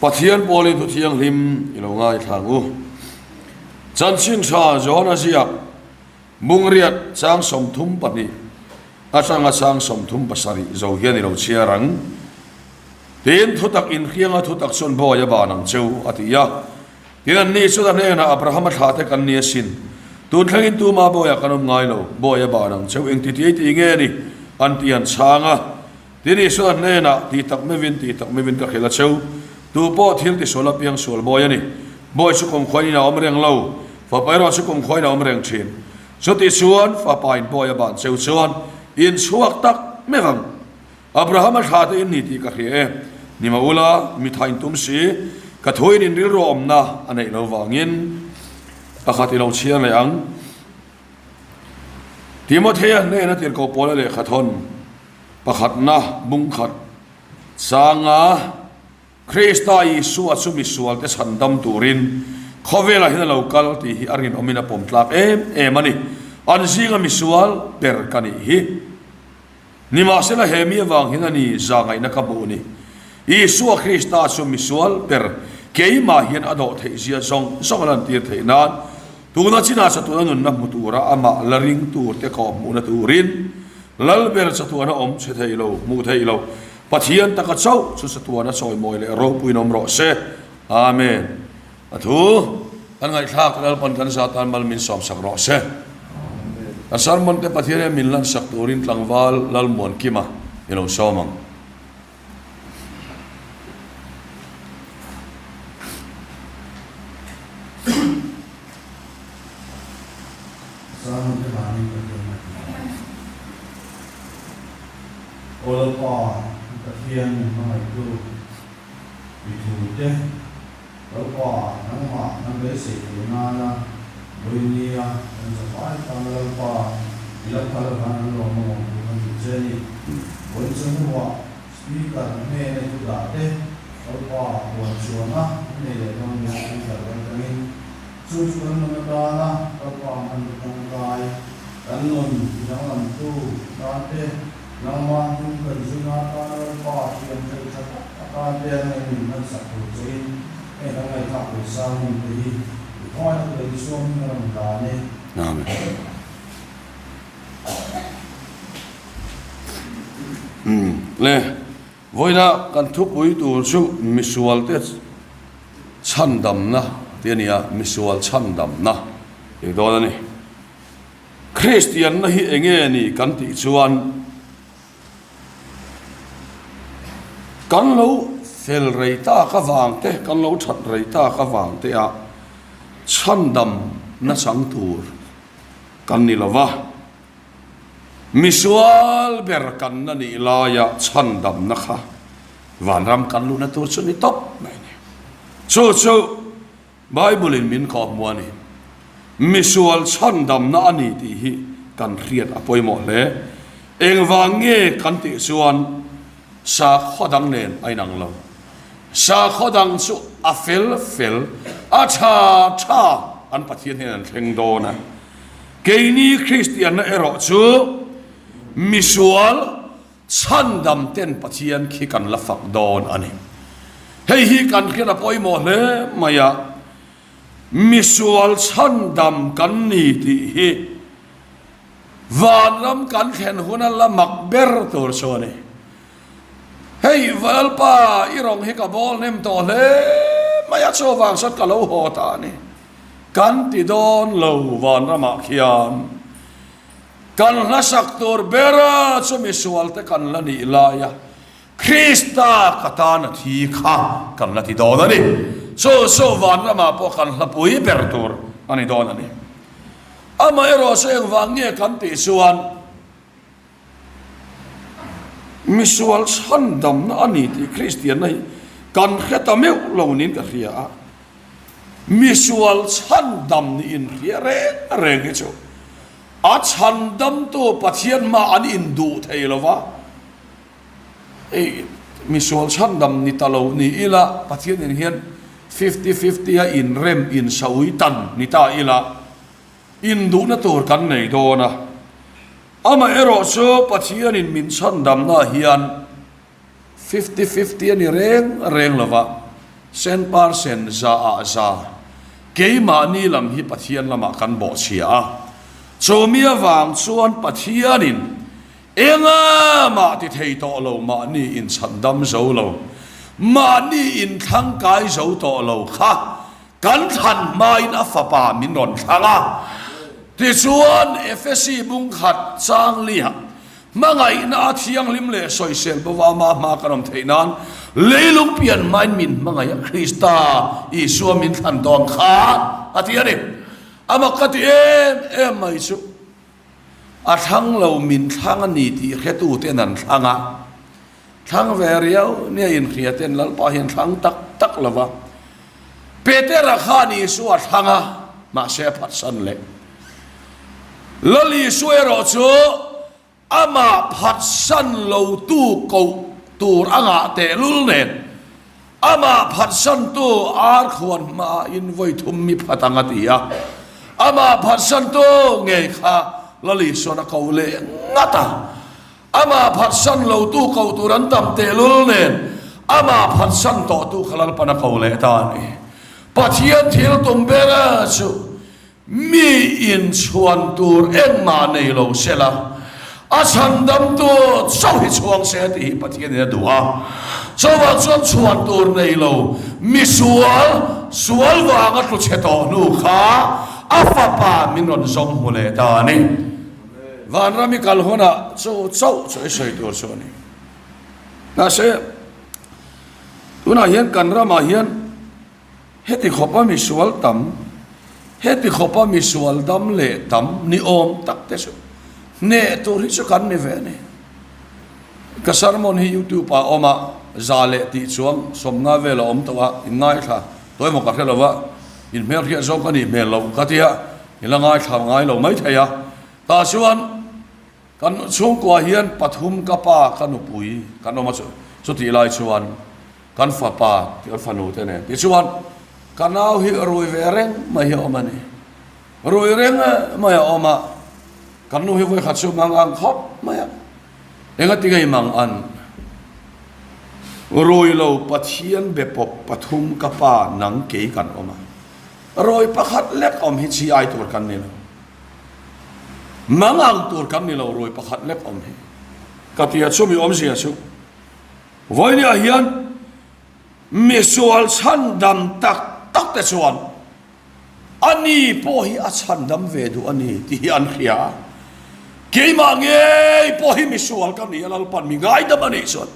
Pathian pawlin thu thianghlim i lo ngaithla ang u. Chanchin tha Johana ziak Bungriat chang 32 atanga chang 37 zo hian i lo chhiar ang. Tin, thutak inhrianga thutak chuan bawi a ban ang cheu, a ti a. Tin, anni chuan a hnenah, Abrahama thlahte kan ni asin. Tun thlengin tuma bawiah kan awm ngai lo, bawi a ban ang cheu, engti ti ti nge ni? an ti an chhang a. Tin, Isua hnenah, Ti tak meuhin, ti tak meuhin ka hrilh a cheu. Tu pawh thil tisual apiang sual bawi a ni. Bawi chu kumkhuain a awm reng lo, fapa erawh chu kumkhuain a awm reng thin. Chuti chuan, fapain bawi a ban cheu chuan in chhuak tak meuh ang. Abrahama thla te in ni tih ka hria e. Ni mah ula, mi tha in tum si, ka thuin in rilru awmna a neih lo vangin pakhat i lo chhiar leh ang. Timothea hnena tirhkoh Paula lehkha thawn pakhatna bungkhat changa Krista Isua chu misualte chhandam turin khawvelah hian a lo kal tih hi a rinawmin a pawm tlak em em a ni. An zinga misual ber ka nih hi. Nimahsela he mi avang hian a ni zahngaihna ka hmuh ni. Isua Krista chu misual ber keimah hian a dawh theih zia zawng zawng a lantir theih nan tuna chinah chatuana nunna hmu tura amah la ring turte kawh hmuhna turin Lalber chatuana awm chhe thei lo, hmuh theih loh Pathian taka chauh chu chatuana chawimawi leh ropuiin awm rawh se. Amen. A thu kan ngaihthlak Lalpan kan za tan mal min sawmsak rawh se. A sermon te Pathian hian min lansak turin tlangval Lalmuankima i lo sawm ang. Sermon te vanin Pathian a ti ang. Aw Lalpa, Pathian min hmangaihtu, mi thute, Lalpa, nangmah kan beisei tur nana vawinia kan zafai tana Lalpa i la phal avang an lawm a awm tur kan duh che a ni. Vawiin chu hnuah Speaker hnena i thu dah te, Lalpa huan chuana an nei leh dawn nia Speaker kan tangin chu chu kan nun atana Lalpa hman te tangkai kan nun ti danglamtu tan te, nangmah hnung kan zuna atana Lalpa thiam theih tha tak A tan te an ngaih min hman sak tur che in hei kan ngaihthlak tur sang hun te hi i khawngaih na tur Isua hming a rawn dan e. Amen. Le, vawiina kan thupui tur chu misualte chhandamna tih a ni a, misual chhandamna tih dawn a ni. Kristianna hi enge ni kan tih chuan, Kan lo fel rei tak avang te, kan lo that rei tak avang te ah chhandam nachang tur kan ni lo va. Misual ber kan na nih laia chhandamna kha vanram kan luhna tur chu ni tawp mai a ni. Chu chu Bible in min kawhhmuh a ni. Misual chhandamna a ni tih hi kan hriat a pawimawh hle. Engvang nge kan tih chuan sakhaw dang nen a inang lo. Sakhaw dang chu a fel fel, a tha tha an Pathian hian an thleng dawn a. Keini Kristianna erawh chu misual Chhandam ten Pathian khi kan la fak dawn a ni. Hei hi kan hriat a pawimawh hle mai a, misual chhandam kan ni tih hi vanram kan thlen huna la mak ber tur chu a ni. Hei Lalpa i rawng hi ka bawl hnem tawh hle mai a, chuvang chuan ka lo haw ta a ni. Kan ti dawn lo vanramah khian. Kan hlasak tur bera chu misualte kan la nih laia Krista ka tan a thi kha kan la ti dawn a ni. Chu chu vanramah pawh kan hlapui ber tur a ni dawn a ni. Amaherawh chu engvang nge kan tih chuan misual chhandamna a ni tih Kristianna hi kan hre ta meuh lo niin ka hria a. Misual chhandam nih inhria reng reng hi chu a chhandamtu Pathian hma an induh thei lo va, ei misual chhandam ni ta lo ni ila Pathian in hian fifty fifty a inrem insawi tan ni ta ila induhna tur kan nei dawn a. Amaherawh chu Pathianin min chhandamna hian Fifty fifty a ni reng reng lo va. Sen par sen za ah za keimahni lam hi Pathian lamah kan bawhchhia a, chumi avang chuan Pathianin enga mah ti thei tawh lo mahni inchhandam zo lo, mahni inthlang kai zo tawh lo kha kan thlan hmain a fapa min rawn thlang a. Tichuan Efesi bungkhat changlia Hmangaihna a thianghlim leh sawisel bova ama hma kan awm theih nan leilung pian hmain min hmangaih a, Krista Isua min thlan dawn kha a ti a ni. A mak ka ti em em mai chu a thlang lo min thlang a ni tih hretu ten an thlang a, thlang ve riau nia inhria ten Lalpa hian thlang tak tak lo va, Petera khan Isua a thlang a, mahse a phatsan leh. Lal Isua erawh chu amah phatsan lotu koh tur a ngah tehlul nen, amah phatsantu arkhuan hmaah in vawi thum mi phat ang a ti a, amah phatsantu ngei kha Lal Isua'n a ko leh ngat a. Amah phatsan lotu koh tur an tam tehlul nen, amah phatsan tawhtu kha Lalpan a ko leh ta a ni. Pathian thil tum ber chu mi inchhuan tur engmah nei lo sela, a chhandamtu chauh hi chhuang se tih hi Pathianin a duh a. Chuvang chuan chhuan tur nei lo misual, sual vanga tlu chhe tawh hnu kha a fapa min rawn zawng hmu leh ta a ni. Vanram i kal hunah chu chauh chu i sawi tur chu a ni. Mahse, tunah hian kan ramah hian heti khawpa misual tam, heti khawpa misual dam leh tam ni awm tak te chu hneh tur hi chu kan ni ve a ni. Ka sermon hi YouTube ah a awm a, za leh tih chuang sawmnga vel a awm tawh a, in ngaithla tawh emaw ka hre lo va, in hmelhriat zawng ka nih hmel loh ka tia. I la ngaithla ngai lo mai thei a, tah chuan kan chhungkua hian pathum ka pa ka nupui kan awm a chu chutih lai chuan kan fapa kan fanu te nen tichuan ka nau hi rui ve reng mai hi a awm a ni, rui reng mai a awm a, kan nu hi vawikhat chu mang ang khawp mai a, engati ngei mang an rui lo Pathian be pawp pathum ka pa nang kei kan awm a. Rawi pakhat lek awm hi chi ai tur kan ni lo. Mang ang tur kan ni lo rawi pakhat lek awm hi. Ka ti a chumi awmzia chu vawinia hian misual chhandam tak tak te chuan a ni pawh hi a chhandam ve duh a ni tih hi an hria a. Keimah ngei pawh hi misual ka ni a Lalpan mi ngaidam a nih chuan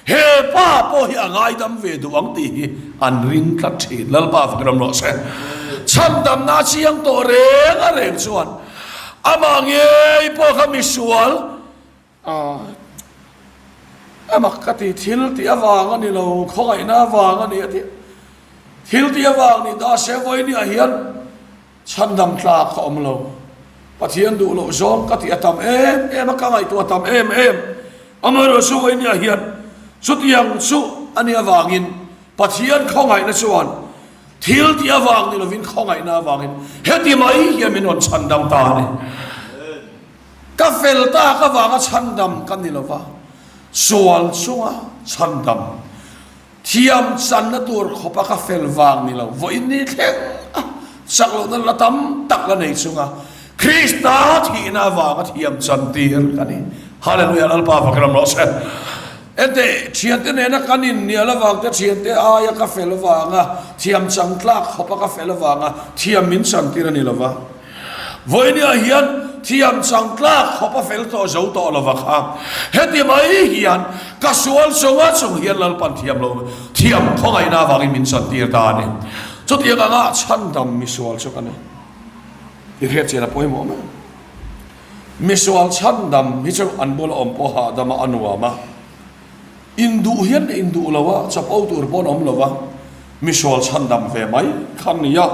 He pa pawh hi a ngaidam ve duh ang tih hi an ring tlat thin. Lalpa fak ram rawh se. Chhandamna chiang tawh reng a reng chuan amah ngei pawh kha misual a mak ka ti thil tih avang a ni lo, khawngaihna avang a ni a ti. Thil tih avang ni ta se vawinia hian Chhandam tlak ka awm lo. Pathian duh loh zawng ka tih a tam em em a, ka ngaihtuah a tam em em. Amaherawhchu vawinia hian chutiang chu a nih avangin Pathian khawngaihna chuan thil tih avang ni lovin khawngaihna avangin heti mai hian min rawn chhandam ta a ni. Ka fel tak avanga chhandam ka ni lova, sual chunga chhandam. Thiam channa tur khawpa ka fel vang ni lo, vawiin ni thleng a chak lohna la tam tak la nei chunga Krista thihna avanga thiam chan tir ka ni. Hallelujah, Lalpa fak ram rawh se. Enteh, thiante nena kan innial avang te, thiante aia ka fel avanga thiam chang tlak khawpa ka fel avanga thiam min chan tir a ni lova. Vawinia hian thiam chang tlak khawp a fel tawh zo tawh lova kha heti mai hian ka sual chunga chung hian Lalpan thiam lo thiam khawngaihna avangin min chantir ta a ni. Chutiang anga chhandam misual chu ka ni. I hriat chian a pawimawh mai. Misual chhandam hi chu an bula awm pawh hahdam a a nuam a. Induh hian induh lo a, chapo tur pawn awm lo a, misual chhandam ve mai kha an ni a.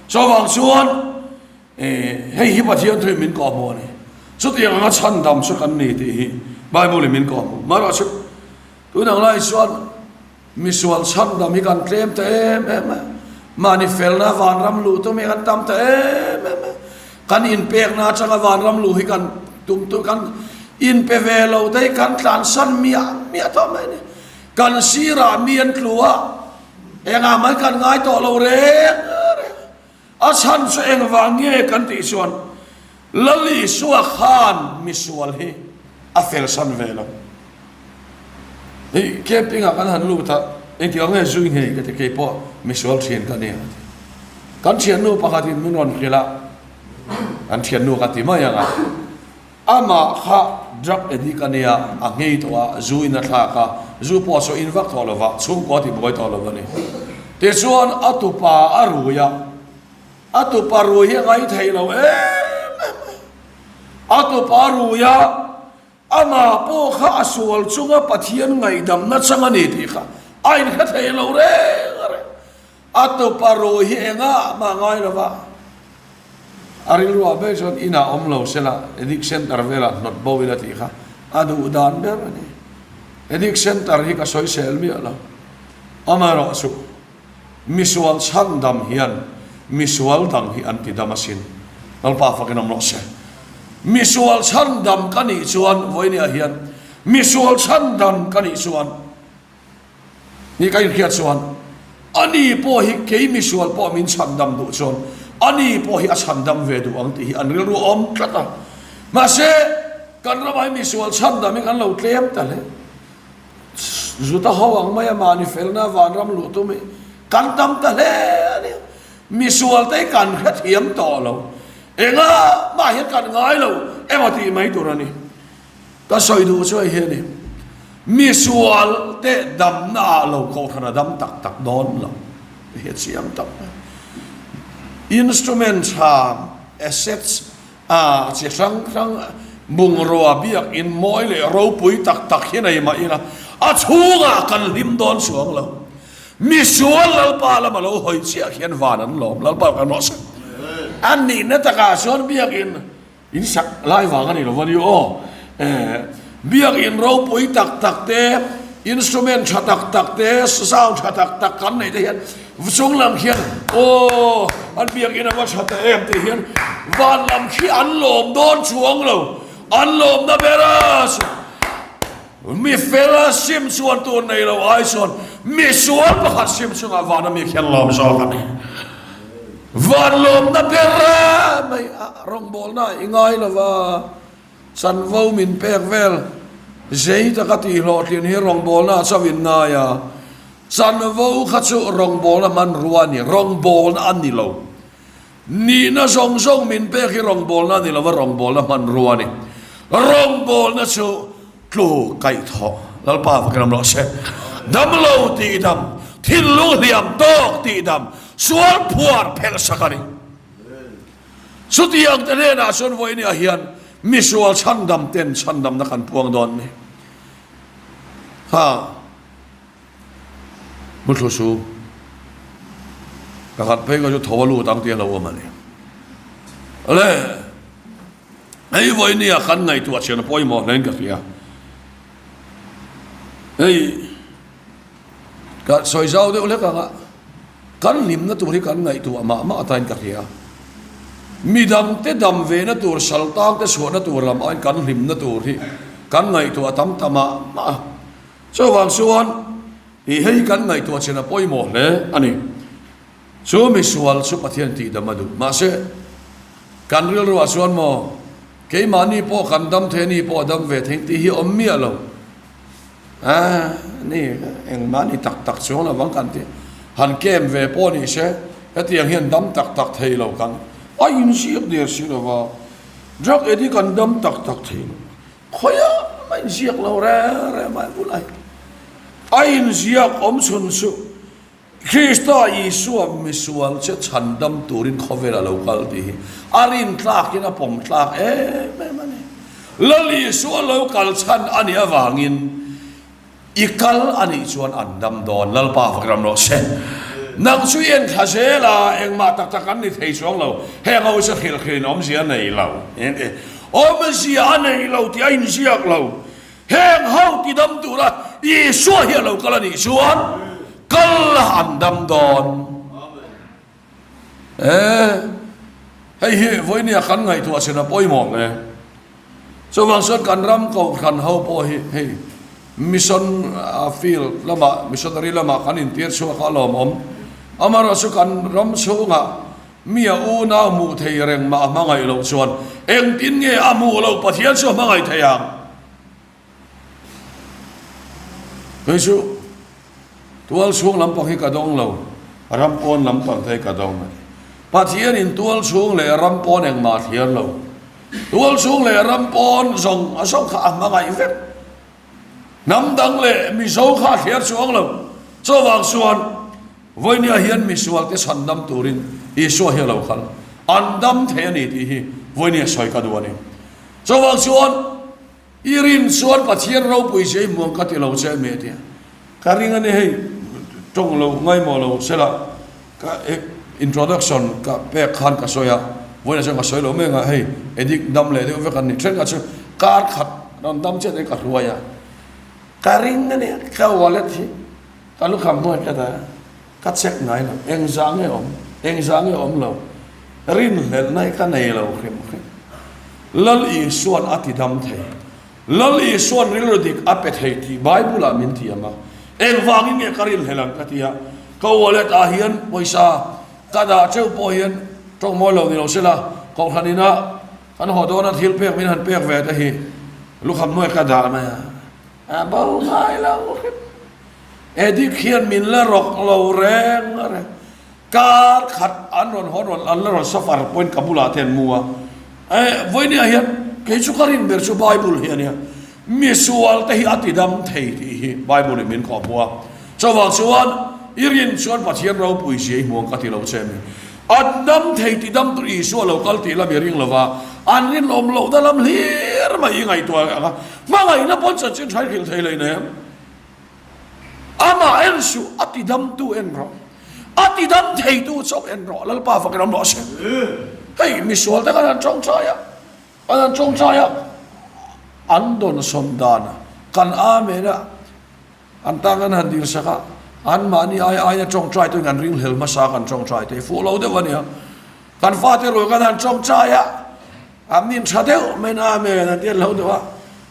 Chuvang chuan hei hi Pathian thuin min kawhhmuh a ni. Chutiang anga chhandam chu kan ni tih hi Bible in min kawhhmuh. Amaherawhchu tun ang lai chuan misual chhandam hi kan tlem ta em em a, mahni felna vanram luh tum hi kan tam ta em em a, kan inpekna atanga vanram luh hi kan tum tur kan inpe ve lo te hi kan tlansan miah miah tawh mai a ni. Kan sirah mi an tlu a. Engah mai kan ngai tawh lo reng reng. A chhan chu engvang nge kan tih chuan Lal Isua khan misual hi a felsan ve lo. Hei camping ah kan han lut a, engtik ang nge zui nghei ka ti keipawh misual thian ka nia ka ti. Kan thiannu pakhatin min rawn hrilh a, kan thiannu ka ti mai ang a. Amah kha drug addict a nia, a nghei tawh a, zu in a thlak a, zu pawh a sawi in vak tawh lo va, chhungkaw a tibuai tawh lo a ni. Tichuan a tupa a rui a, a tupa rui hi a ngai thei lo em em mai. A tupa a rui a, amah pawh kha a sual chunga Pathian ngaihdamna chang a ni tih kha a inhre thei lo reng reng. A tupa rui hi engah mah ngai lo va, a rilruah ber chuan inah awm lo sela Addict Centre velah hnawt bo ila tih kha a duh dan ber a ni. Addict Centre hi ka sawisel miah lo. Amaherawh chu misual chhandam hian misual dang hi an ti dam asin. Lalpa fakin awm rawh se. Misual chhandam ka nih chuan vawinia hian misual chhandam ka nih chuan, Ni ka inhriat chuan ani pawh hi kei misual pawh min chhandam duh chuan ani pawh hi a chhandam ve duh ang tih hi an rilru a awm tlat a. Mahse, kan ramah hi misual chhandam hi kan lo tlem ta hle. Zuta ho ang maia mahni felna vanram luh tum hi kan tam ta hle a ni. Misual te hi kan hrethiam tawh lo. Engah mah hian kan ngai lo emaw tih mai tur a ni. Ka sawi duh chu hei hi a ni, misual te damna ah lo kohhran a dam tak tak dawn lo tih hi a chiang tak mai. Instrument tha, assets, ah chi hrang hrang bungrua biakin mawi leh ropui tak tak hi nei mah ila a chhungah kan hlim dawn chuang lo. Misual Lalpa lama lo hawi chiah khian van an lawm, Lalpa kan rawh se. A nihna takah chuan biakin In sak lai vang a ni lo va ni aw. Biakin ropui tak tak te, instrument tha tak tak te, sound tha tak tak kan neih te hian chung lam khian aw an biakin a va tha ta em tih hian van lam khi an lawm dawn chuang lo, an lawmna ber a chu. Mi fela sim chuan tur nei lo ai chuan mi sual pakhat sim chungah vana mi khian lawm zawk a ni. Van lawmna ber mai a rawngbawlna i ngai lo va, chanvo min pek vel zei taka tihhlawhtlin hi rawngbawlna a chauhin ngai a, chanvo kha chu rawngbawlna hmanrua a ni, rawngbawlna a ni lo. Nihna zawng zawng min pek hi rawngbawlna a ni lova, rawngbawlna hmanrua a ni. Rawngbawlna chu tlu kaihthawh, Lalpa fakin awm rawh se. Damlo tihdam, thinlung hliam tawk tihdam, sual phuar phelh sak a ni. Chutiang te hnenah chuan vawinia hian misual chhandam ten chhandamna kan puang dawn ni. Ha. Hmuthlu su, ka khat phei kha chu tho a lut ang tih a lo awm a ni. Le, hei vawinia kan ngaihtuah chhian a pawimawh hlein ka hria. Hei, ka sawi zau deuh hlek ang a, kan hlimna tur hi kan ngaihtuah mah mah atan ka hria. Midangte dam vena tur, saltangte chhuahna tur lam aiin kan hlimna tur hi kan ngaihtuah tam ta mah mah a. Chuvang chuan i hei kan ngaihtuah chin a pawimawh hle a ni. Chu misual chu Pathian tihdam a duh. Mahse, kan rilruah chuan maw, keimahni pawh kan dam thei, ani pawh a dam ve thei tih hi awm miah lo. A ni, engmah ni tak tak chuang lo vang kan ti. Han kem ve pawh ni se, hetiang hian dam tak tak thei lo kan a inziak der si lo va. Drug addict an dam tak tak thei lo. Khawiah mah inziak lo reng reng mai bul a A inziak awm chhun chu Krista Isua misual che chhandam turin khawvel a lo kal tih hi a rintlakin a pawm tlak em em a ni. Lal Isua lo kal chhan a nih avangin I kal a nih chuan an dam dawn, Lalpa fak ram rawh se. Nang chu i en thla zel a, engmah tak tak an ni thei chuang lo, heng ho hi chu hrilh hrilhin awmzia a nei lo. Awmzia a nei lo tih a inziak lo. Heng ho ti dam tura Isua hi a lo kal a nih chuan kal la an dam dawn. E, hei hi vawinia kan ngaihtuah chin a pawimawh hle. Chuvang chuan kan ram kohhran ho pawh hi hei. Mission field lamah, missionary lamah kan intir chhuak a lawmawm. Amaherawhchu kan ram chhungah mi a unau hmuh thei reng mah a hmangaih loh chuan engtin nge a hmuh loh Pathian chu a hmangaih thei ang? Kei chu tual chhung lampang hi ka dawng lo, ram pawn lampang te hi ka dawng a ni. Pathianin tual chhung leh ram pawn engmah a thliar lo. Tual chhung leh ram pawn zawng a zawng kha a hmangaih vek. Hnam dang leh Mizo kha a thliar chuang lo. Chuvang chuan Vawinia hian misual te chhan dam turin Isua hi a lo kal. An dam thei a ni tih hi Vawinia sawi ka duh a ni. Chuvang chuan I rin chuan Pathian ropui che i hmuang ka ti lo che mi a ti a. Ka ring a ni hei tawng lo ngaimawh lo sela ka introduction ka pek khan ka sawi a, vawiinah chuan ka sawi lo mai ang a, hei edit dam leh deuh vek an ni. Thenkhat chu kar khat rawn dam chiah te ka hruai a, ka ring a ni ka wallet hi ka lukham hnuai ka dah a. Ka check ngai lo, engzah nge awm, engzah nge awm lo, rinhlelhna hi ka nei lo hrim hrim. Lal Isuan a ti dam thei, Lal Isuan rilru dik a pe thei tih Bible ah min tiam a, engvangin nge ka rinhlelh ang ka ti a, ka wallet ah hian pawisa ka dah teuh pawh hian tawngmawi lo ni lo sela, kohhran ina kan haw dawna thil pek min han pek ve te hi lukham hnuai ka dah mai a, a bo ngai lo hrim. Edik hian min la rawk lo reng reng. Kar khat an rawn haw rawn an la rawn suffer pawhin ka bulah te an mu a. Eh, vawinia hian kei chu ka rin ber chu Bible hi a nia. Misual te hi a ti dam thei tih hi Bible in min khawhpawh a. Chuvang chuan i rin chuan Pathian ropui zia i hmuang ka ti lo che mi. An dam thei ti dam tur Isua lo kal tih lam i ring lova, an rinawm lohna lam hlir mai i ngaihtuah ang a. Hmangaihna pawn chanchin tha i hrilh thei leinem. Amah en suh, a ti damtu en rawh. A ti dam theitu chauh en rawh, Lalpa fakin awm rawh se. Hei misual te khan an tawngtai a, an han tawngtai a, an dawnsawn dan a, kan Amen a, an tan kan han dilsak a, anmahni ai aina tawngtai tuin kan ringhlel hmasa kan tawngtai te fuh lo deuh a nia. Kan fate rual kan han tawngtai a, an nin tha deuh mai in Amen an ti an lo deuh a,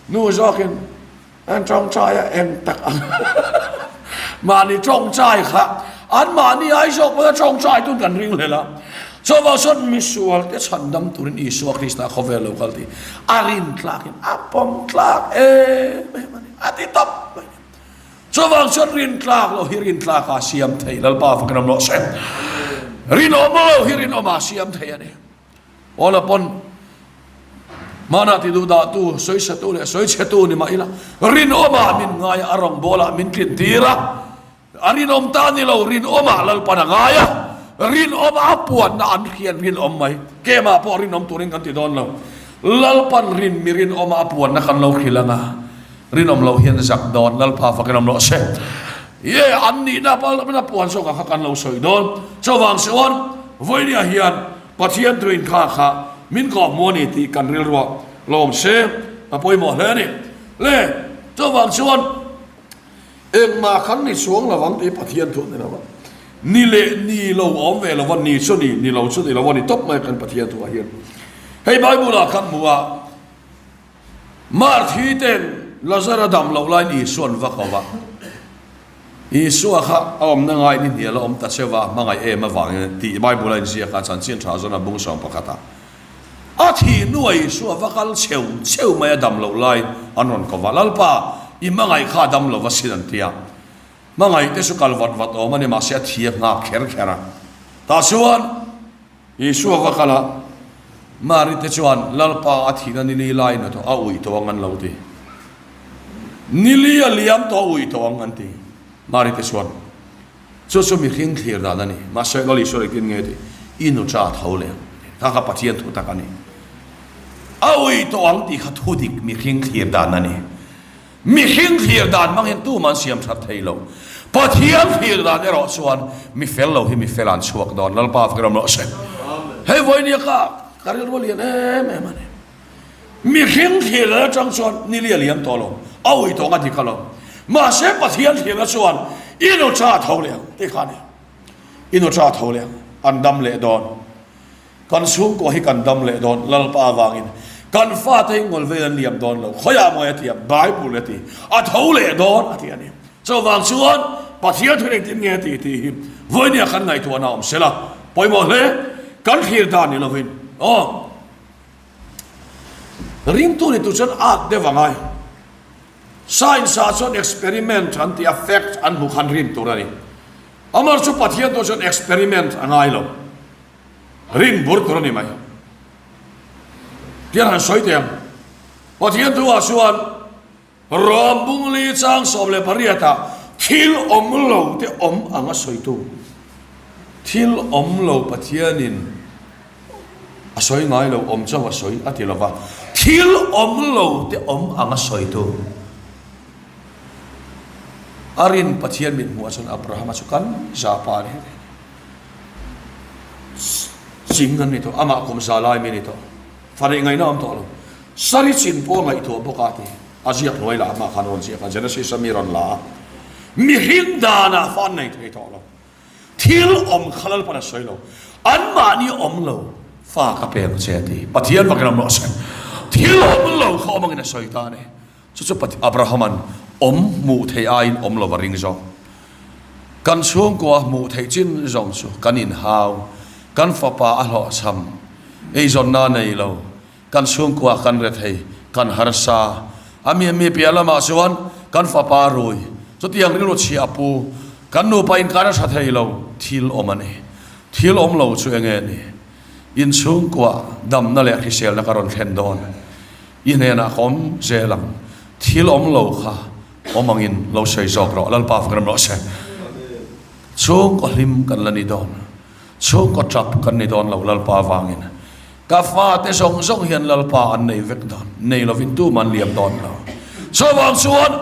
nu zawkin An tawngtai a eng tak ang mahni tawngtai kha an mahni ai zawk pawh tawngtai tun kan ring hlel a chuvang chuan misual te chhandam turin Isua Krista khawvel lo kal tih a rin tlakin a pawm tlak em em a ni a ti tawp mai chuvang chuan rin tlak lo hi rin tlak a siam thei Lalpa fakin awm rawh se rinawm lo hi rinawm a siam thei a ni. Paula pawn hmanah ti duh dahtu, sawisatu leh sawichhetu ni mah ila, rinawmah min ngai a, a rawngbawlah min tlin tir a, a rinawm ta ni lo, rinawmah Lalpan a ngai a, rinawmah a puanna an hriat rinawm mai, kemah pawh rinawm turin kan ti dawn lo, Lalpan rin mi rinawmah a puanna kan lo hrilh ang a, rinawm loh hian zak dawn, Lalpa fakin awm rawh se. Ye, an nihna a puan zawkah kha kan lo sawi dawn, chuvang chuan vawinia hian Pathian tuin kha kha min kawh hmu a ni tih kan rilruah lawm se a pawimawh hle a ni. Le, chuvang chuan engmah kan ni chuang lo ang tih Pathian thu a ni lo a. Ni leh ni lo awm ve lo a, ni chu ni, ni lo chu ni lo a ni tawp mai kan Pathian thuah hian. Hei Bible-ah kan hmu a. Marthi ten Lazara dam loh laiin Isua an va ko va. Isua kha a awmna ngaiin i hnial a awm ta cheu va, a hmangaih em avangin tih Bible a inziak a, chanchin tha zawn a bung sawm pakhat a. A thih hnuah Isua va kal cheu cheu mai a dam loh laiin an rawn ko va, Lalpa, i hmangaih kha a dam lo va sin an ti a. Hmangaih te chu kal vat vat awm a ni, mahse a thi a nghak kher kher a. Tah chuan. Isua va kal a, Mari te chuan Lalpa a thihna nili laiin a a uih tawh ang an lo ti. Nili a liam tawh a uih tawh ang an ti. Mari te chuan, Chu chu mihring thlir dan a ni, mahse Lal Isua engtin nge ti? I nu cha tho leh ang. Kha kha Pathian thu tak a ni. A uih tawh ang tih kha thu dik mihring thlir dan a ni. Mihring thlir dan hmang hian tumah an siam that thei lo. Pathian thlir dan erawh chuan mi fel lo hi mi fel an chhuak dawn. Lalpa fak ram rawh se. Hei vawinia ka ka rilru lian em em a ni. Mihring thlir dan atang chuan nili a liam tawh lo. A ui tawng a dik a lo. Mahse Pathian thlirna chuan i nu tha tho leh ang tih kha a ni. I nu tha tho leh ang an dam leh dawn. Kan chhungkua hi kan dam leh dawn Lalpa avangin. Kan fate hi ngawl vel an liam dawn lo, khawiah mawi a ti a, Bible a ti, a tho leh dawn a ti a ni. Chuvang chuan Pathian thu engtin nge a ti tih hi vawinia kan ngaihtuahna awm sela pawimawh hle. Kan thlir dan ni lovin aw ringtu ni tur chuan at deuh a ngai. Science ah chuan experiment an tih a, fact an hmu khan rin tur a ni. Amar chu Pathian tur chuan experiment a ngai lo. Rin bur tur a ni mai. Tiang han sawi teh ang. Pathian thu ah chuan Rom bungli chang 18 ah thil awm lo te awm ang a sawitu. Thil awm lo Pathianin a sawi ngai lo, awm chauh a sawi a ti lo va. Thil awm lo te awm ang a sawitu. A rin Pathian mithmuh ah chuan Abrahama chu kan zahpa a ni. Ching an ni tawh, amah kum za lai mi a ni tawh. Fa neih ngaihna a awm tawh lo. Sari chin pawh a ngaihtuah bawk a ti. A ziak hnuai lah amah khan a rawn ziak a, Genesis a mi rawn la a. Mihring danah fa an nei thei tawh lo. Thil awm kha Lalpan a sawi lo. Anmahni awm lo fa ka pe ang che a ti. Pathian vakin awm rawh se. Thil awm lo kha awm angin a sawi ta a ni. Chu chu Abrahama'n awm hmuh theih aiin awm lo a ring zawk. Kan chhungkua hmuh theih chin zawng chu kan inhau, kan fapa a hlawhchham, eizawnna a nei lo, kan chhungkua kan rethei, kan harsa. A mi mi piah lamah chuan kan fapa a rui, chutiang rilru chhia a pu, kan nupa inkar a tha thei lo, thil awm a ni. Thil awm lo chu enge ni? Inchhungkua damna leh hriselna ka rawn thlen dawn. I hnenah ka awm zel ang, thil awm lo kha awm angin lo sawi zawk rawh, Lalpa fak rem rawh se. Chhungkaw hlim kan la ni dawn, chhungkaw tap kan ni dawn lo Lalpa avangin. Ka fate zawng zawng hian Lalpa an nei vek dawn, nei lovin tumah an liam dawn lo. Chuvang chuan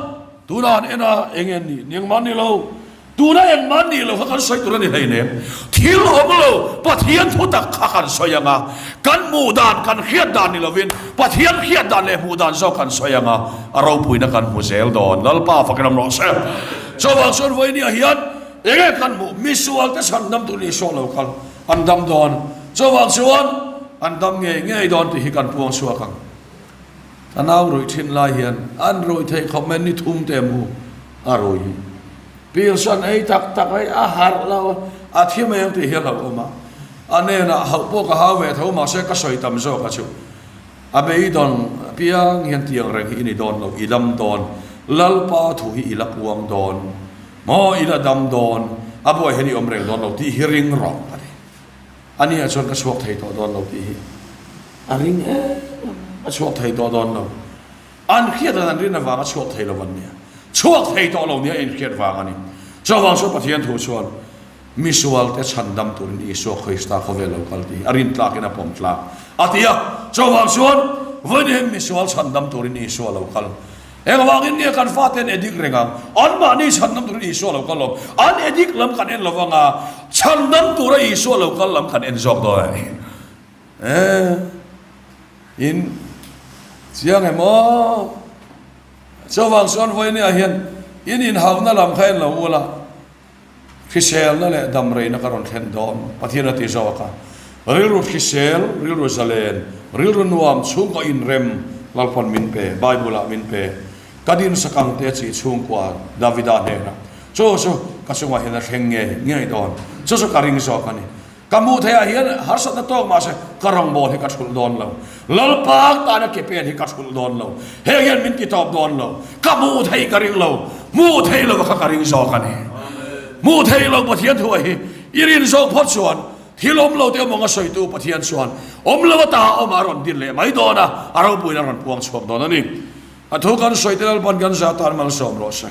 tunah an en a, eng nge ni, ni engmah ni lo, Tuna engmah nih lo kha kan sawi tur a ni hleinem. Thil awm lo, Pathian thu tak kha kan sawi ang a, kan hmuh dan, kan hriat dan ni lovin Pathian hriat dan leh hmuh dan zawk kan sawi ang a, a ropuina kan hmu zel dawn. Lalpa fakin awm rawh se. Chuvang chuan vawinia hian enge kan hmuh? Misualte chhan dam tur Isua lo kal, an dam dawn. Chuvang chuan an dam ngei ngei dawn tih hi kan puang chhuak ang. Ka nau ruih thin lai hian an ruih theih khawp mai ni thum te mu a rui hi. Pilsan ei tak tak ei a harh lo a, a thi mai ang tih hi a hlauhawm a. A hnenah hauh pawh ka hau ve tho mahse ka sawi tam zawk a chu. A beidawn piang hian tiang reng hi i ni dawn lo, i dam dawn. Lalpa thu hi i la puang dawn maw, i la dam dawn, a buai hian i awm reng dawn lo tih hi ring rawh a ti. A nia chuan ka chhuak thei tawh dawn lo tih hi a ring em em, a chhuak thei tawh dawn lo. An hriat an an rin avanga chhuak thei lo an nia. Chhuak thei tawh lo nia inhriat vang a ni. Chuvang chuan Pathian thu chuan misualte chhandam turin Isua Krista khawvel lo kal tih hi a rin tlakin a pawm tlak a ti a. Chuvang chuan vawiin hian misual chhandam turin Isua lo kal. Engvangin nge kan fate an edik reng ang? Anmahni chhandam turin Isua lo kal lo. An edik lam kan en lo vanga chhandam tura Isua lo kal lam kan en zawk dawn a ni. Eh. In chiang em aw? Chuvang chuan vawinia hian in inhauhna lam kha en lo ula, hriselna leh damreina ka rawn thlen dawn, Pathian a ti zawk a. Rilru hrisel, rilru zalen, rilru nuam chhungkaw inrem Lalpawn min pe, Bible ah min pe. Ka dinsak ang te chi chhungkua Davida hnenah, Chu chu ka chungah hian a thleng ngei ngei dawn, chu chu ka ring zawk a ni. Ka hmuh theih ah hian harsatna tawk mahse ka rawngbawl hi ka thulh dawn lo. Lalpa tana ke pen hi ka thulh dawn lo. Heng hian min ti tawp dawn lo. Ka hmuh theih ka ring lo. Hmuh theih lo kha ka ring zawk a ni. Hmuh theih lo Pathian thu ah hi i rin zawk phawt chuan thil awm lo te awm anga sawitu Pathian chuan awm lo ata awm ah a rawn din leh mai dawn a, a ropuiin a rawn puang chhuak dawn a ni. A thu kan sawi te Lalpan kan zah tan malsawm rawh se.